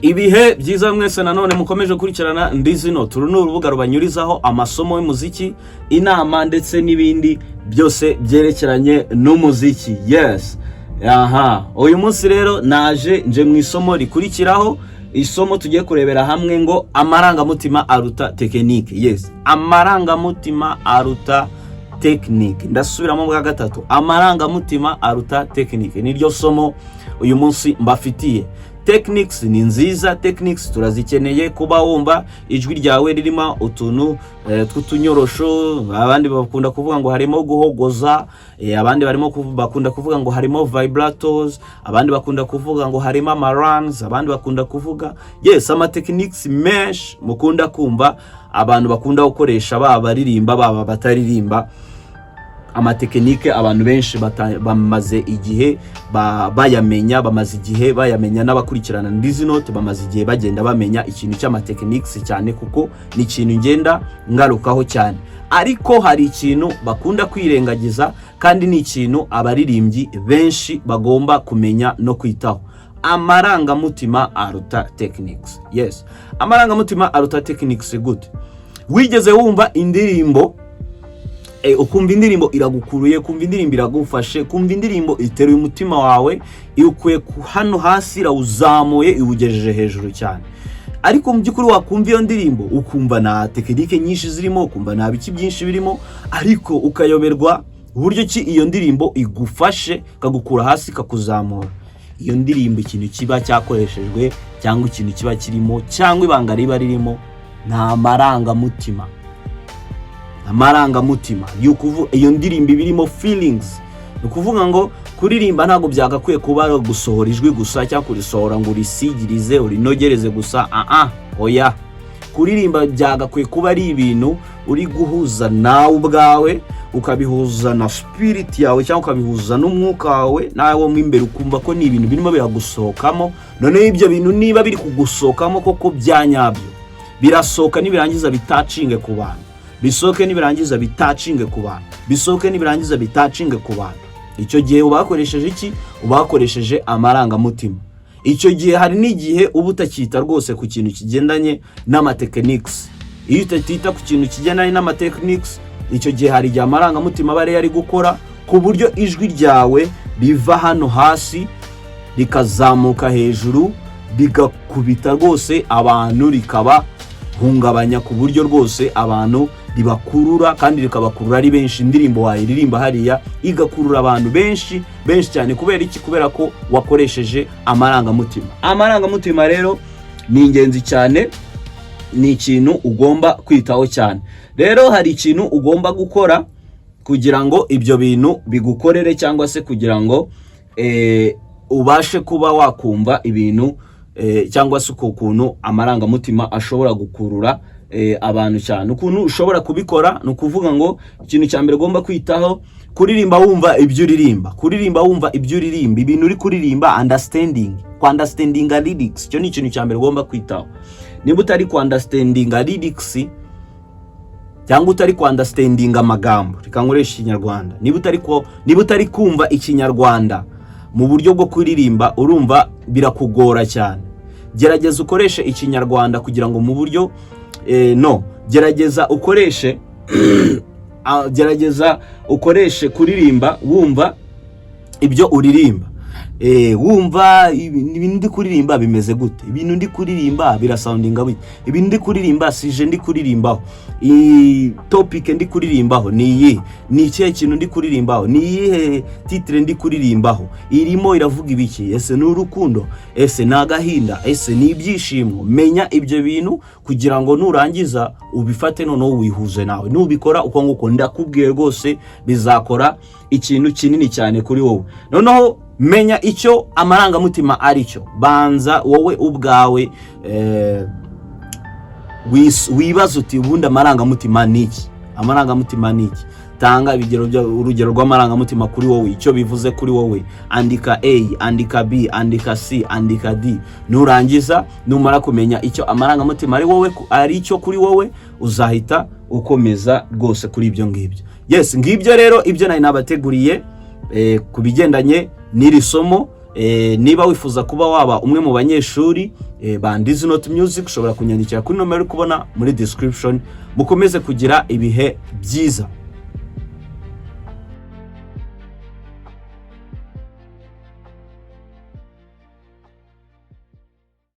Ibihe byiza mwese nanone mukomeje gukurikirana Ndizino. Turu ni urubuga rubanyurizaho amasomo y'umuziki, inama ndetse n'ibindi byose byerekeranye n'umuziki. Yes, aha uyu munsi rero naje nje mu isomo rikurikiraho, isomo tugiye kurebera hamwe ngo amarangamutima aruta technique. Yes, amarangamutima aruta technique. Ndasubiramo bwa gatatu: amarangamutima aruta technique. Niryo somo uyu munsi mbafitiye. Techniques ni nziza, techniques turazikeneye, kuba wumva ijwi ryawe ririmo utuntu tw'utunyorosho. Abandi bakunda kuvuga ngo harimo guhogoza, abandi barimo bakunda kuvuga ngo harimo vibratos, abandi bakunda kuvuga ngo harimo amaruns, abandi bakunda kuvuga, yes, ama techniques menshi mukunda kumva abantu bakunda gukoresha, baba baririmba, baba bataririmba. Amatechnique abantu benshi bamaze igihe bayamenya, bamaze igihe bayamenya. N'abakurikirana Ndizi Note bamaze igihe bagenda bamenya ikintu cy'amatechniques cyane, kuko ni ikintu ngenda ngarukaho cyane. Ariko hari ikintu bakunda kwirengagiza, kandi ni ikintu abaririmbyi benshi bagomba kumenya no kwitaho: amarangamutima aruta techniques. Yes, amarangamutima aruta techniques. Gute? Wigeze wumva indirimbo, ukumva indirimbo iragukuruye, kumva indirimbo iragufashe, kumva indirimbo iteruye umutima wawe, iwukuye hano hasi irawuzamuye, iwugejeje hejuru cyane? Ariko mu by'ukuri wakumva iyo ndirimbo, ukumva nta technique nyinshi zirimo, ukumva nta biki byinshi birimo, ariko ukayoberwa uburyo ki iyo ndirimbo igufashe, ikagukura hasi ikakuzamura. Iyo ndirimbo, ikintu kiba cyakoreshejwe cyangwa ikintu kiba kirimo cyangwa ibanga riba ririmo ni amarangamutima. Amarangamutima, iyo ndirimbo iba irimo feelings. Ni ukuvuga ngo kuririmba ntabwo byagakwiye kuba ari gusohora ijwi gusa, cyangwa kurisohora ngo urisigirize, urinogereze gusa. Ah, oya, kuririmba byagakwiye kuba ari ibintu uri guhuza nawe ubwawe, ukabihuza na spirit yawe, cyangwa ukabihuza n'umwuka wawe nawe wo mo imbere, ukumva ko ni ibintu birimo biragusohokamo. Noneho ibyo bintu niba biri kugusohokamo koko bya nyabyo, birasohoka, nibirangiza bitouchinge ku bantu, bisohoke, nibirangiza bitouchinge ku bantu, bisohoke, nibirangiza bitouchinge ku bantu. Icyo gihe uba wakoresheje iki? Uba wakoresheje amarangamutima. Icyo gihe hari n'igihe uba utakita rwose ku kintu kigendanye n'amatechniques. Iyo utatita ku kintu kigendanye n'amatechniques, icyo gihe hari igihe amarangamutima aba ariyo ari gukora, ku buryo ijwi ryawe riva hano hasi rikazamuka hejuru, rigakubita rwose abantu, rikabahungabanya, ku buryo rwose abantu ribakurura, kandi rikabakurura ari benshi. Indirimbo wayiririmba hariya igakurura abantu benshi benshi cyane. Kubera iki? Kubera ko wakoresheje amarangamutima. Amarangamutima rero ni ingenzi cyane, ni ikintu ugomba kwitaho cyane. Rero hari ikintu ugomba gukora kugira ngo ibyo bintu bigukorere, cyangwa se kugira ngo ubashe kuba wakumva ibintu, cyangwa se uko kuntu amarangamutima ashobora gukurura abantu cyane. Ukuntu ushobora kubikora ni ukuvuga ngo ikintu cya mbere ugomba kwitaho: kuririmba wumva ibyo uririmba, kuririmba wumva ibyo uririmba, ibintu uri kuririmba, understanding, kwunderstandinga lyrics. Icyo ni ikintu cya mbere ugomba kwitaho. Niba utari kwunderstandinga lyrics cyangwa utari kwunderstandinga amagambo, reka nkoreshe Ikinyarwanda, niba utari kumva Ikinyarwanda mu buryo bwo kuririmba, urumva birakugora cyane. Gerageza ukoreshe Ikinyarwanda kugira ngo mu buryo no gerageza ukoreshe gerageza ukoreshe kuririmba wumva ibyo uririmba, wumva ibintu ndi kuririmba bimeze gute, ibintu ndi kuririmba birasoundinga bite, ibintu ndi kuririmba, sujet ndi kuririmbaho, topic ndi kuririmbaho ni iyi, ni ikihe kintu ndi kuririmbaho, ni iyihe titre ndi kuririmbaho, irimo iravuga ibiki? Ese ni urukundo? Ese ni agahinda? Ese ni ibyishimo? Menya ibyo bintu kugira ngo nurangiza ubifate, noneho wihuze nawe. Nubikora uko nguko, ndakubwiye rwose, bizakora ikintu kinini cyane kuri wowe. Noneho menya icyo amarangamutima ari cyo. Banza wowe ubwawe wibaze uti: "Ubundi amarangamutima ni iki? Amarangamutima ni iki?" Tanga urugero rw'amarangamutima kuri wowe, icyo bivuze kuri wowe. Andika A, andika B, andika C, andika D. Nurangiza, numara kumenya icyo amarangamutima ari wowe, ari icyo kuri wowe, uzahita ukomeza rwose kuri ibyo ngibyo. Yes, ngibyo rero ibyo nari nabateguriye ku bigendanye n'iri somo. Niba wifuza kuba waba umwe mu banyeshuri ba Ndizi Note Music, ushobora kunyandikira kuri nomero uri kubona muri description. Mukomeze kugira ibihe byiza.